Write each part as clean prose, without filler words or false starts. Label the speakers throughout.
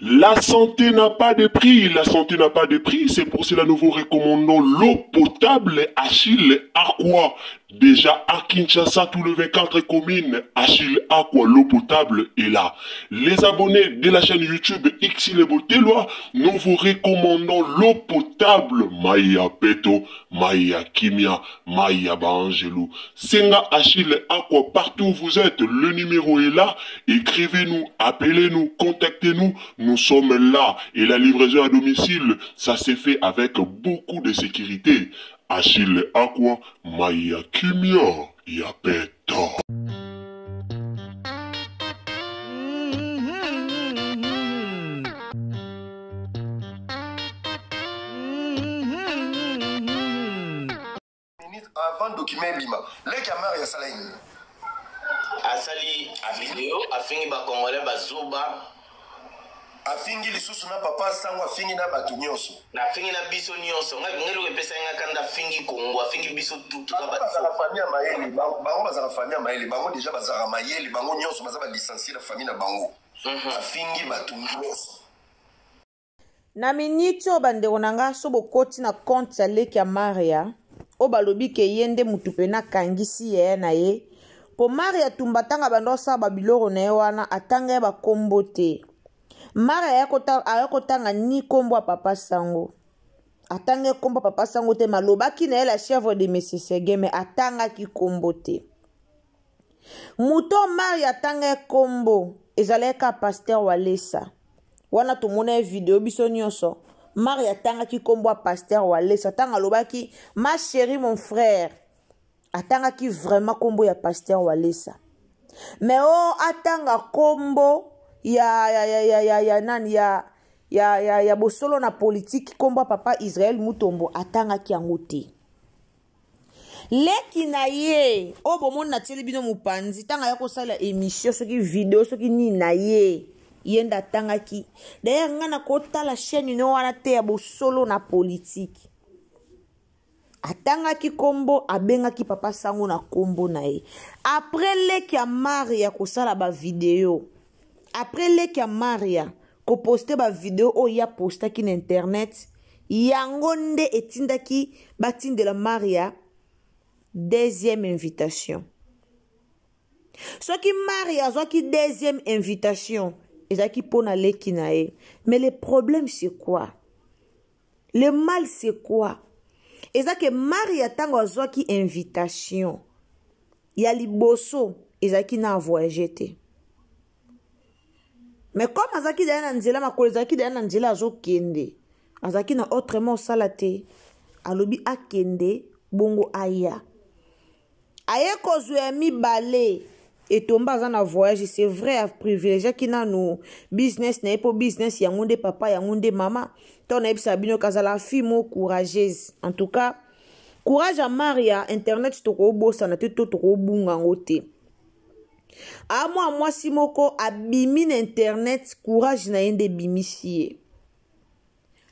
Speaker 1: La santé n'a pas de prix, la santé n'a pas de prix, c'est pour cela nous vous recommandons l'eau potable Achille Aqua. Déjà à Kinshasa, tous les 24 communes, Achille Aqua, l'eau potable est là. Les abonnés de la chaîne YouTube Xile Boteloi, nous vous recommandons l'eau potable Maya Peto, Maya Kimia, Maya Baangelou. Senga Achille Aqua, partout où vous êtes, le numéro est là. Écrivez-nous, appelez-nous, contactez-nous. Nous sommes là. Et la livraison à domicile, ça s'est fait avec beaucoup de sécurité. Achille Aqua, Maya Kimia, Yapeta.
Speaker 2: Minute avant document ebima leki ya mari asalaki nini?
Speaker 3: Asali video afingi ba congolais bazoba.
Speaker 2: Afingi lisusu na papa sango, afingi na bato nyonso.
Speaker 3: Afingi na biso nyonso. Ngai ngai eloko epesaki nga kanda, afingi Congo, afingi biso tout toza
Speaker 2: Bango bazalaka famille ya mayele, bango bazalaka famille ya mayele, bango deja bazalaka mayele, bango nyonso baza ba licencié na famille na bango. Afingi bato nyonso.
Speaker 4: Na minute oyo bandeko na nga, so bokoti na compte ya leki ya Maria oyo balobi ke ye nde mutu pena akangisi yaya na ye, po Maria Tumba ntango abanda kosala ba biloko na ye wana atanga ye bakombo te. Maria aya kotanga ni kombo ya papa Sango, atanga ye kombo ya papa Sango te, malobaki na ye la chèvre de Monsieur Seguin, mais atangaki kombo te. Moto Maria atanga ye kombo ezalaki kaka pasteur Walesa. Wana tomona ye video biso nyonso. Maria atangaki kombo ya pasteur Walesa ntango alobaki ma chérie mon frère, atangaki vraiment kombo ya pasteur Walesa. Mais oh, atanga kombo ya, ya, ya, ya, ya, ya, nani, ya, ya, ya, ya bosolo na politique, kombo ya papa Israël Mutombo atangaki yango te. Leki na ye oyo bomoni natieli bino mopanzi ntango aya kosala émission soki video soki nini na ye, ye nde atangaki. D'ailleurs ngai nakotala chaîne no wana te ya bosolo na politique. Atangaki kombo, abengaki papa Sango na kombo na ye. Après leki ya Maria kosala ba video, après leki ya Maria koposte ba video oyo ya postaki na internet, yango nde etindaki batindela Maria deuxième invitation. Soki Maria azwaki deuxième invitation, ezalaki mpona leki na ye. Mais le problème c'est quoi? Le mal c'est quoi? Eza ke Maria ntango azwaki invitation ya liboso ezalaki na voyager te. Mais comme azalaki deja na nzela, makolo ezalaki deja na nzela azokende, azalaki na autrement osala te, alobi akende bongo aya. Aye kozwa ya mibale etomba aza na voyage, c'est vrai a privilégiaki nanu business na ye po business yango nde papa yango nde mama. To nayebisa bino kazala fille moko courageuse. En tout cas courage ya Maria, internet tokobosana te to tokobunga yango te. A mwa mwasi moko abimi na internet, courage na ye nde ebimisi ye.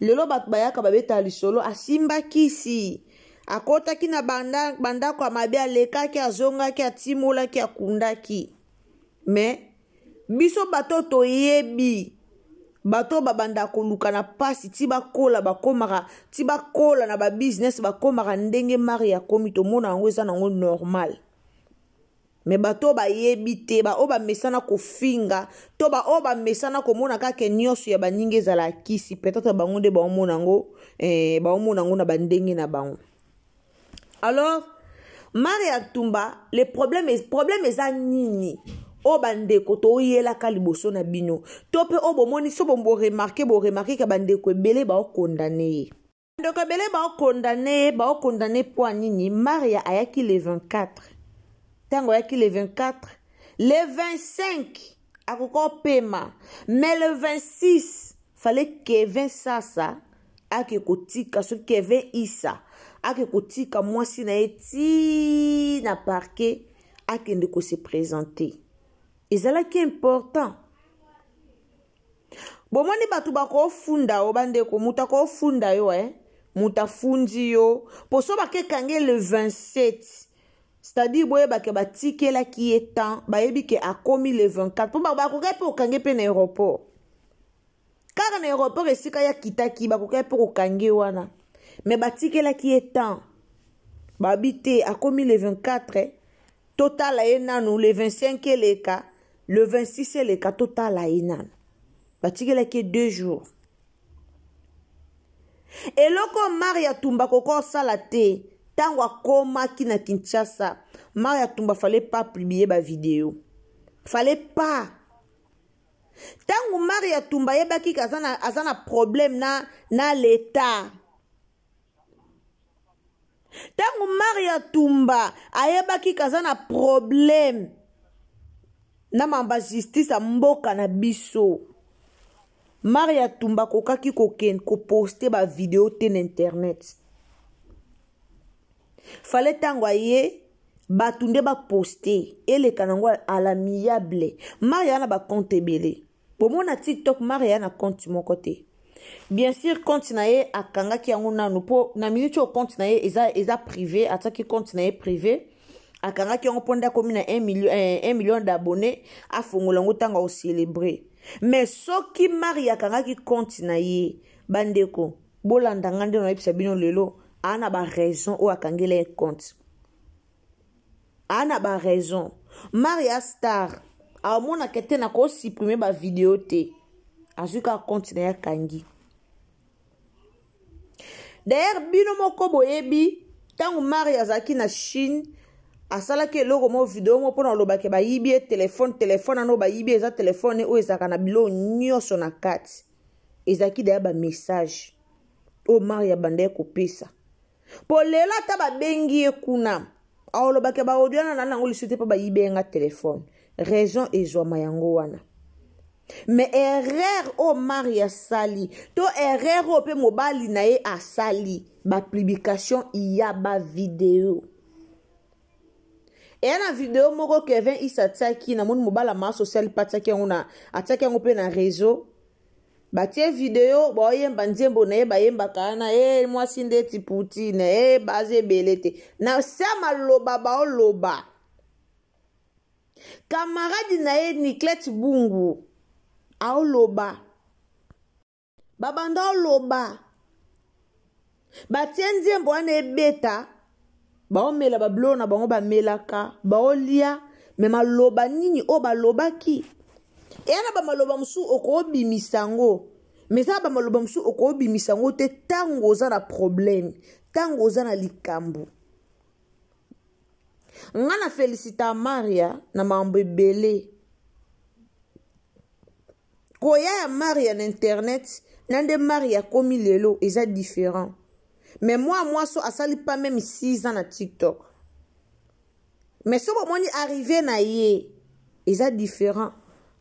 Speaker 4: Lelo bato bayaka babeta lisolo, asimbaki si akotaki na bandako ya mabe, alekaki, azongaki, atimolaki, akundaki. Mais biso bato toyebi bato babanda koluka na pasi ti bakola, bakomaka ti bakola na ba business, bakomaka ndenge Maria akomi, tomona yango eza nango normal. Mais bato bayebi te, ba oyo bamesana kofinga to ba oyo bamesana komona kaka nyonso ya baninga ezala kisi, peut-être bango nde baomona yango baomona yango na bandenge na bango. Alors Maria Tumba, le problème est, problème eza nini? Oyo bandeko toyelaka liboso na bino to mpe oyo bomoni so bo remarquer, bo remarquer ke bandeko ebele baokondane ye. Bandeko ebele baokondane ye, baokondane po ya nini? Maria ayaki le 24. Ntango ayaki le 24, le 25 akoka opema, mais le 26 fallait Kevin Sasa ake kotika, soki Kevin Issa ake kotika mwasi na ye ti na parquet akende ko se présenter. Ezalaki important. Bomoni bato bakofunda yo, bandeko, moto akofunda yo, moto afundi yo po so bakekange le 27, c'est-à-dire boyebake batikelaki ye temps, bayebi ke akomi le 24 po bakoki mpe okange mpe na aéroport. Kaka na aéroport esika ye akitaki, bakokaki mpe kokanga ye wana, me batikelaki ye temps. Babi te, akomi le 24, totala ye nanu. Le 25 eleka, le 26 eleka, totala ye nanu. Batikelaki ye 2 jours. Eloko Maria Tumba koko osala te, ntango akomaki na Kinshasa, Maria Tumba fallait pas publier ba vidéo, fallait pas. Ntango Maria Tumba ayebaki ke aza na problème na l'État, ntango Maria Tumba ayebaki ke aza na problème na mamba justice ya mboka na biso, Maria Tumba akokaki kokende koposte bavideo te na internet. Fale ntango aye, bato nde baposte, eleka nango à l'amiable. Maria na bacompte ebele, bomona TikTok, Maria na compte moko te. Bien sûr, compte na ye akangaki yango nanu, mpo na minute oyo compte na ye eza privé. Atiaki compte na ye privé, akangaki yango mpo nde akomi na 1 million, 1 million d'abonnés, afongola yango ntango akocélébrer. Mais soki Maria akangaki compte na ye, bandeko, bolanda nga nde nayebisa bino lelo, aa na baraison oyo akangela ye compte, aa na baraison. Maria star aomonaka te na kosupprime bavideo te, azwi kaka compte na ye, akangi. D'ailleurs, bino moko boyebi, ntango Maria azalaki na Chine, asalaki eloko mo, video mo, mpona olobaki bayibi ye telefone. Telefone wana oyo bayibi eza telefone oyo ezalaka na biloko nyonso na kati. Ezalaki daya bamessage oyo Maria bandaki kopesa, mpo lelo ata babengi ye kuna, aolobaki baaudio wana na nango lisu te, mpo bayibi ye nga telefone. Raison ezwama yango wana. Mais erreur oyo Maria asali, to erreur oyo mpe mobali na ye asali, bapublication ya bavideo eya na video moko Kevin Isa atiaki. Namoni mobali ya maa social mpe atiaki yango na, atiaki yango mpe na réseau. Batie video, baoyemba nzembo na ye bayembaka wana e mwasi ndeti Poutine e baza ebele te na se ya maloba baoloba. Kamaradi na ye Niclette Bungu aoloba, babanda oloba, batie nzembo wana ebeta, baomela babiloko na bango bamelaka, baolia. Me maloba nini oyo balobaki? Eya na bamaloba mosusu okobimisa yango, me eza na bamaloba mosusu okobimisa yango te ntango oza na problème, ntango oza na likambo. Nga na felicita Maria na makambo ebele. Koya ya Maria na internet na nde Maria akomi lelo eza différent. Mais mwa mwasi asali pas même 6 ans na TikTok, mais so bomoni arrivé na ye eza différent,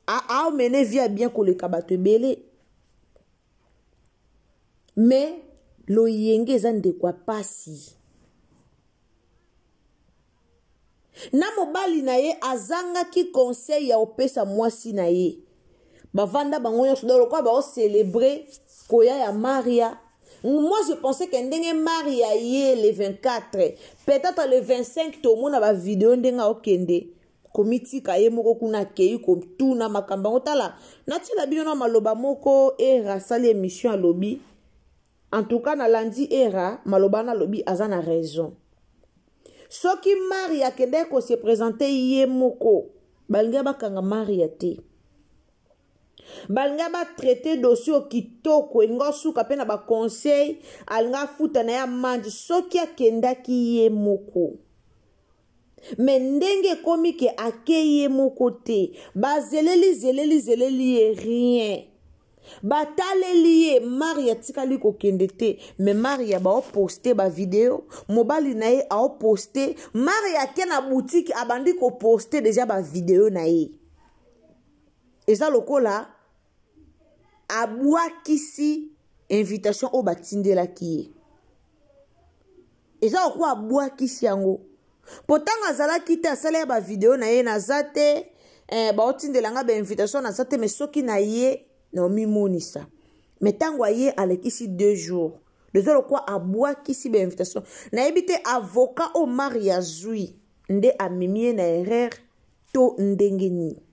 Speaker 4: aomene vie ya bien koleka bato ebele. Mais loyenge eza ndeko ya pasi na mobali na ye azangaki conseil ya kopesa mwasi na ye. Bavanda bango nyonso do lokola baocelebre koya ya Maria. Moi, je pensais ke ndenge Maria ye le 24, peut-être le 25 tomona bavideo ndenge aokende komitika ye moko kuna, akei kotuna makambo yango. Tala, natiela bino na maloba moko Era asali émission, alobi. En tout cas, nalandi Era, maloba wana alobi aza na raison. Soki Maria akendaki kose présenter ye moko, balingi bakanga Maria te, balingi batraite dossier oyo kitoko, elingi asuka mpe na baconseil, alingi afuta na ye amande soki akendaki ye moko. Me ndenge ekomi ke ake ye moko te, bazeleli zeleli zeleli ye, rien. Bataleli ye, Maria atikali kokende te. Me Maria baoposte bavideo, mobali na ye aoposte, Maria ake na butike, abandi koposte deja bavideo na ye. Eza lokola abwakisi invitation oyo batindelaki ye, eza lokola abwakisi yango, mpo ntango azalaki te, asala ya bavideo na ye, naza te, baotindela nga bainvitation, naza te, me soki na ye naomimonisa. Me ntango aye, alekisi 2 jours, eza lokola abwakisi bainvitation. Nayebi te avocat oyo Maria azwi nde amemi ye na erreur to ndenge nini.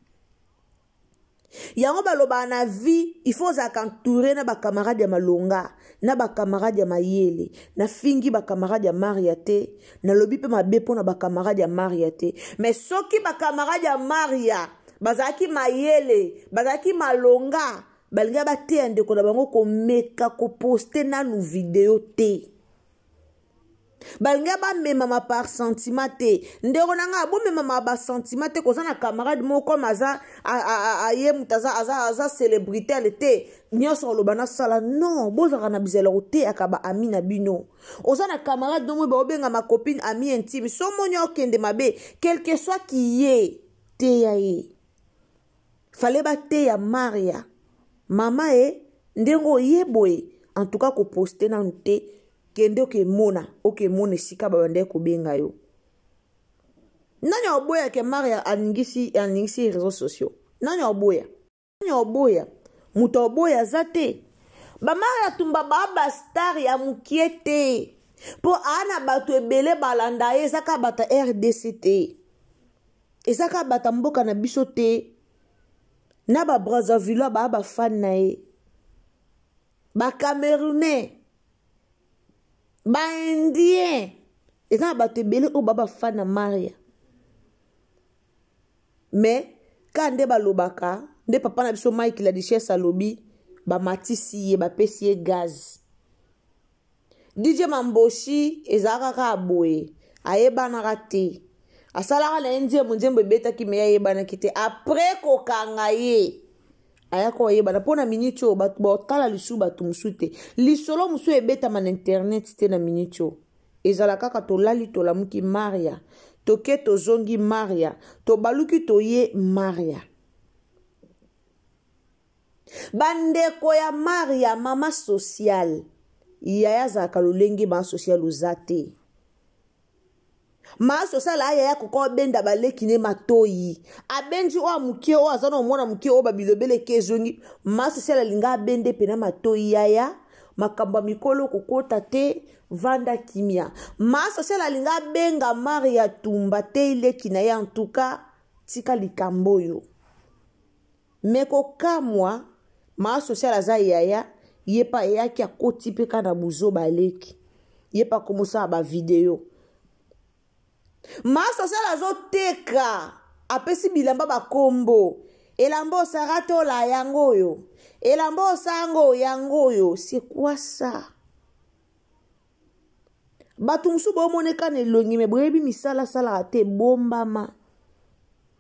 Speaker 4: Yango balobaka na vie, il faut ozalaka entouré na bacamarade ya malonga, na bacamarade ya mayele. Nafingi bacamarade ya Maria te, nalobi mpe mabe mpo na bacamarade ya Maria te. Mais soki bacamarade ya Maria bazalaki mayele, bazalaki malonga, balingi bateya ndeko na bango komeka koposte nanu video te. Balingi bamemama par sentiment te. Ndeko na ngai, bomemama basentiment te. Koza na camarade moko comme aza aye moto aza, aza, aza célébrité ale te, nyonso oloba nasala. Non, bozalaka na bizala koteyaka baami na bino. Oza na camarade no moi baobenga ma copine, ami intime, so moni okende mabe, quelque soit ki ye, teya ye. Fale bateya Maria, mama e ndenge oye boye, en tout cas koposte nanu te. Kende okemona, okemona esika babandaki kobenga yo. Nani oboya ke Maria aningisi, aningisi réseaux sociaux? Nani oboya? Nani oboya? Moto oboya aza te. Bamaria Tumba baa bastar ya mokie te, mpo aa na bato ebele balanda ye. Eza kaka bato ya RDC te, eza kaka bato ya mboka na biso te, na babrazzaville baa bafane na ye, bacamerounais, baindien. Eza na bato ebele oyo baa bafane na Maria. Mais ka nde balobaka nde papa na biso Mike la Duchesse alobi, bamatisi ye, bapesi ye gaz. DJ Mamboshi ezalaka kaka boye, ayebanaka te, asalaka na ye nzembo, nzembo ebetaki, me ayebanaki te. Après kokanga ye, aya koyebana. Mpo na miniti oyo bato baotala lisusu bato mosusu te, lisolo mosusu ebetama na internet te. Na miniti oyo ezala kaka tolali tolamuki Maria, toke tozongi Maria, tobaluki toye Maria. Bandeko ya Maria, mama sociale, yaya azalaka lolenge mama sociale oza te. Mama sociale ayaya koka obenda baleki ne matoyi, abendi oyo moke oyo aza na omwana moke oyo babilobele eke ezongi. Mama sociale alinga abende pena matoyi, yaya makambo ya mikolo kokota te, vanda kimia. Mama sociale alinga abenga Maria Tumba te, leki na ye, en tout cas tika likambo oyo. Me kokamwa, mama sociale aza yaya, ye pa eyaki akoti mpe kaka na buzoba aleki ye pa komosala bavideo. Mama sociale azoteka, apesi bilamba bakombo, elamba osara tola yango oyo, elamba osango yango oyo. C'est quoi ça? Bato mosusu bomoneka na elongi me boyebi misala asalaka te. Bombama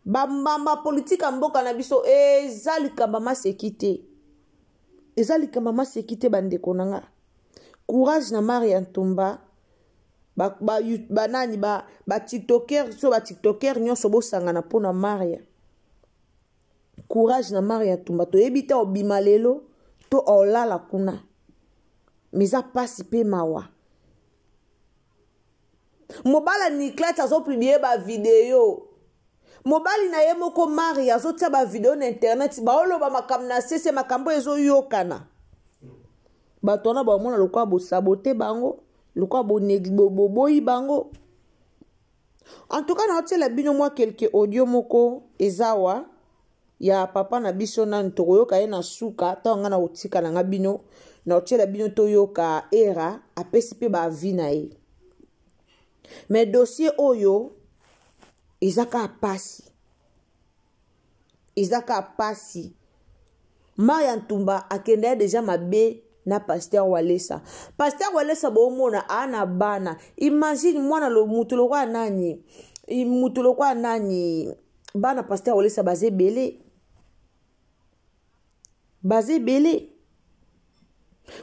Speaker 4: bambamba politike ya mboka na biso eza likambo maseki te, eza likambo maseki te. Bandeko na nga, courage na Maria Ntumba, banani batiktoker, so batiktoker nyonso bosangana mpona Maria. Courage na Maria Ntumba. Toyebi te obima lelo to olala kuna, mais eza mpasi mpe mawa. Mobala Niclat azopublie bavideo, mobali na ye moko Maria azotia bavideo na internet, baoloba makambo na sese, makambo ezoyokana. Bato wana bamona lokola bosabote bango, lokola boboyi bango. En tout cas naotiela bino mwa quelque audio moko ezawa ya papa na biso nanu tokoyoka ye na suka. Ntango ngai na kotika na nga bino, naotiela bino toyoka era apesi mpe baavi na ye. Mais dossier oyo eza kaka pasi, eza kaka pasi. Maria Ntumba akenda ye deja mabe na pasteur Walesa. Pasteur Walesa bomona aa na bana. Imagine mwana mutu lokola nani, mutu lokola nani, bana pasteur Walesa baza ebele, baza ebele.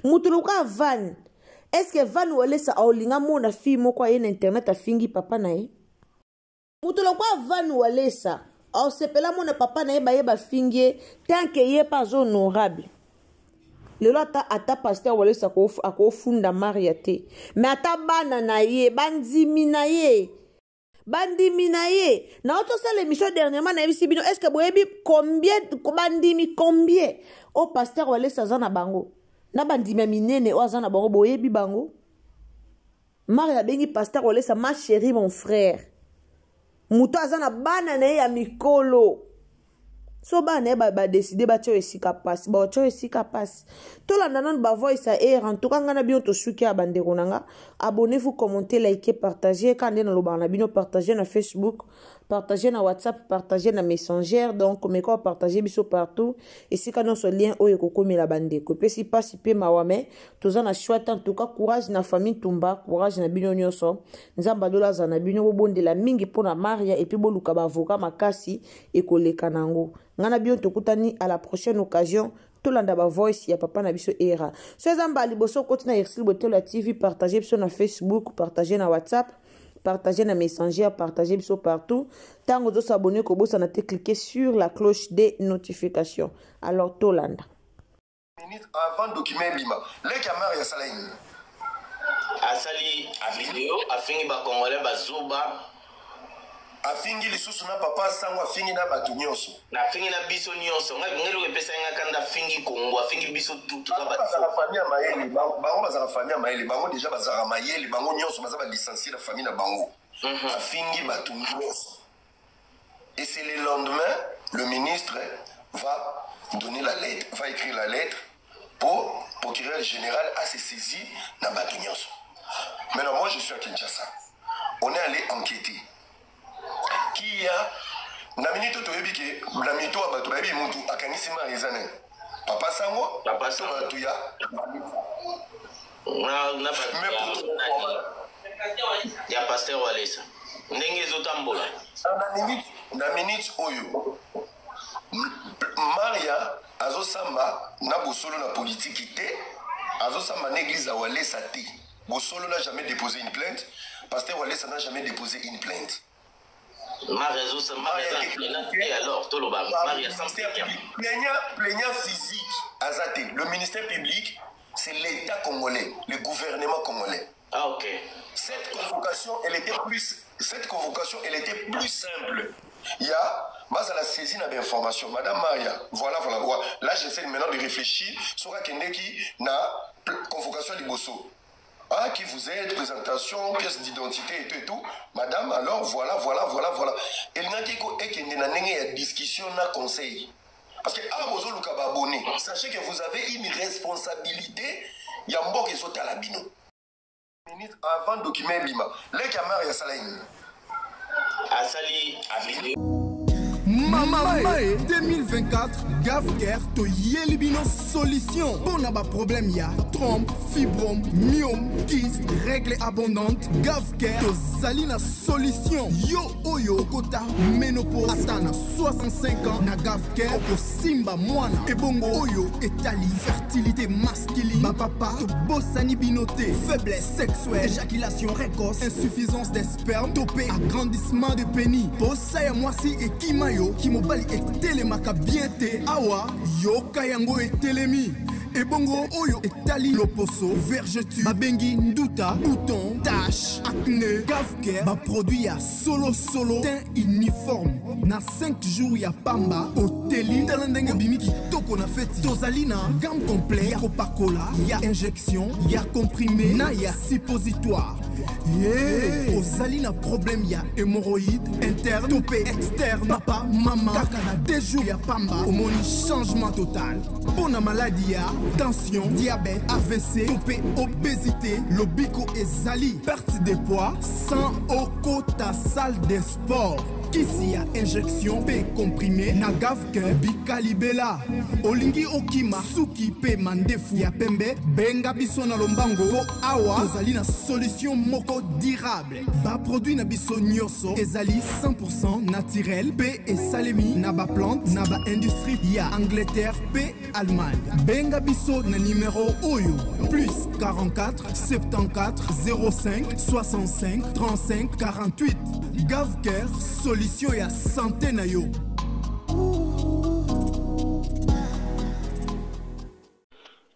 Speaker 4: Mutu lokola Van, est-ce que Van Walesa aolinga mona fille moko aye na internet afingi papa na ye? Moto lokola Van Walesa aosepela mona papa na ye baye bafingi ye, tant que ye mpe aza honorable. Lelo ata, ata pasteur Walesa akofunda Maria te, me ata bana na ye bandimi na ye, bandimi na ye. Nauti osala émission dernièrement, nayebisi bino, est ce que boyebi combien bandimi, combien oyo pasteur Walesa aza na bango, na bandimi ya minene oyo aza na bango, boyebi bango? Maria abengi pasteur Walesa ma chérie, mon frère. Moto aza na bana na ye ya mikolo. So bana na ye badeside batya oyo esika mpasi, baotya oyo esika mpasi. Tolanda nanu bavoice ya Era. En tout cas, ngai na bino tosuki ya bandeko na nga. Abonnez-vous, commentez, likez, partagez. Kaka nde nalobaka na bino, partagez na Facebook, partagez na WhatsApp, partagez na Messenger. Donc meka opartage biso partout, esika nyonso lien oyo ekokomela bandeko. Epesi mpasi mpe mawa, me toza na choix te. En tout cas, courage na famille Tumba, courage na bino nyonso. Nzambe adola aza na bino. Bobondela mingi mpona Maria, et puis boluka baavocat makasi ekoleka nango. Ngai na bino tokutani à la prochaine occasion. Tolanda bavoice ya papa na biso Era. So eza mbala liboso okoti na Ursule Botelo ya TV, partage biso na Facebook, partage na WhatsApp, partage na Messenger, partage biso partout. Ntango ozosabone, kobosana te, cliquer sur la cloche des notifications. Alors tolanda.
Speaker 2: Minute avant document ebima, leki ya Mari asala nini?
Speaker 3: Asali video, afingi bacongolais bazoba.
Speaker 2: Afingi lisusu na papa Sango, afingi na bato nyonso.
Speaker 3: Afingi na biso nyonso. Ngai ngai eloko epesaki nga kanda, afingi Kongo, afingi biso tu, toza
Speaker 2: Bango bazalaka famille ya mayele. Bango bazalaka famille ya mayele. Bango déjà bazalaka mayele. Bango nyonso baza balicencié na famille na bango. Afingi bato nyonso et c'est le lendemain, le ministre va donner la lettre, va écrire la lettre pour procureur général à se saisir na bato nyonso. Maintenant, moi, je suis à Kinshasa. On est allé enquêter qui a na minute oyo. Toyebi ke na minute oyo bato bayebi mutu akangisi Mari eza nani? Papa Sango.
Speaker 3: Papa
Speaker 2: to
Speaker 3: Sango.
Speaker 2: Bato ya
Speaker 3: na bato
Speaker 2: Mais
Speaker 3: ya pasteur Walesa, ndenge ezotambola.
Speaker 2: Na minute oyo, Maria azosamba na bosolo na politiki te, azosamba na église ya Walesa te. Bosolo n'a jamais déposé une plainte, pasteur Walesa n'a jamais déposé une plainte.
Speaker 3: Maria azosamba eza te. Alors toloba Maria sans plaignant.
Speaker 2: Plaignant physique aza te. Le ministère public, c'est l'État congolais, le gouvernement congolais.
Speaker 3: Ah, ok.
Speaker 2: Cette convocation, elle était plus simple. Il y a bazala saisi na information, madame Maria, voilà, voilà, voilà. Là, j'essaie maintenant de réfléchir sur akendeki na convocation liboso. Ah, qui vous êtes, présentation, pièce d'identité et tout et tout. Madame, alors voilà, voilà, voilà, voilà. Elingaki ko ekende na ndenge ya discussion na conseil. Parce que ah, bozoluka ba abonné, sachez que vous avez une responsabilité ya mboka ezotala bino. Minute avant document ebima, leki ya Mari asala nini?
Speaker 3: Asali video.
Speaker 5: Mama 2024, Gavker toyeli bino solution mpo na baproblème ya trompe, fibrome, myome, kyste, règle abondante. Gavker tozali na solution. Yo oyo okota ménopause ata na 65 ans, na Gavker okosimba mwana. Ebongo oyo etali fertilité masculine, bapapa tobosani bino te. Faiblesse sexuelle, éjaculation précoce, insuffisance des sperme to mpe agrandissement de pénis, posa ya mwasi ekima yo, kimobali etelemaka bien te, awa yoka yango etelemi. Ebongo oyo etali loposo, vergeture babengi nduta, bouton, tache, acné, Gavker baproduit ya solosolo, teint uniforme. Na 5 jours ya pamba oteli, tala ndenge obimi kitoko na feti. Tozali na gamme complet ya kopakola, ya injection, ya comprimé na ya suppositoire. Ye ozali na problème ya hémorroïde interne to mpe externe, papa, mama, kaka na 2 jours ya pamba omoni changement total. Mpo na maladi ya tension, diabète, AVC to mpe obésité, lobiko ezali, perte de poids sans okota salle de sport. Kisi ya injection mpe comprimé na Gavker bikalibela. Olingi okima suki mpe mandefu ya pembe, benga biso na lombango mpo awa tozali na solution moko durable. Baproduit na biso nyonso ezali 100 naturel mpe esalemi na baplante na baindustrie ya Angleterre mpe Allemagne. Benga biso na numero oyo: plus 44 74 05 65 35 48. Gavker, solution ya santé na yo.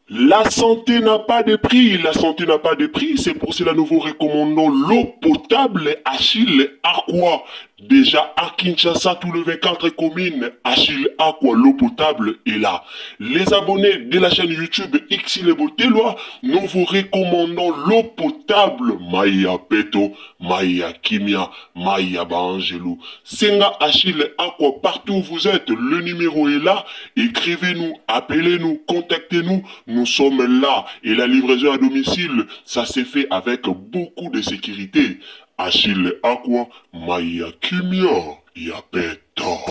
Speaker 1: La santé n'a pas de prix, la santé n'a pas de prix, c'est pour cela nous vous recommandons l'eau potable Achille Aqua. Déjà à Kinshasa, tout le 24 communes, Achille Aqua, l'eau potable est là. Les abonnés de la chaîne YouTube Xile Boteloi, nous vous recommandons l'eau potable Maya Peto, Maya Kimia, Maya Baangelou. Senga Achille Aqua, partout où vous êtes, le numéro est là. Écrivez-nous, appelez-nous, contactez-nous. Nous sommes là. Et la livraison à domicile, ça s'est fait avec beaucoup de sécurité. Achille Aqua, Maya Kimia, Yapeto.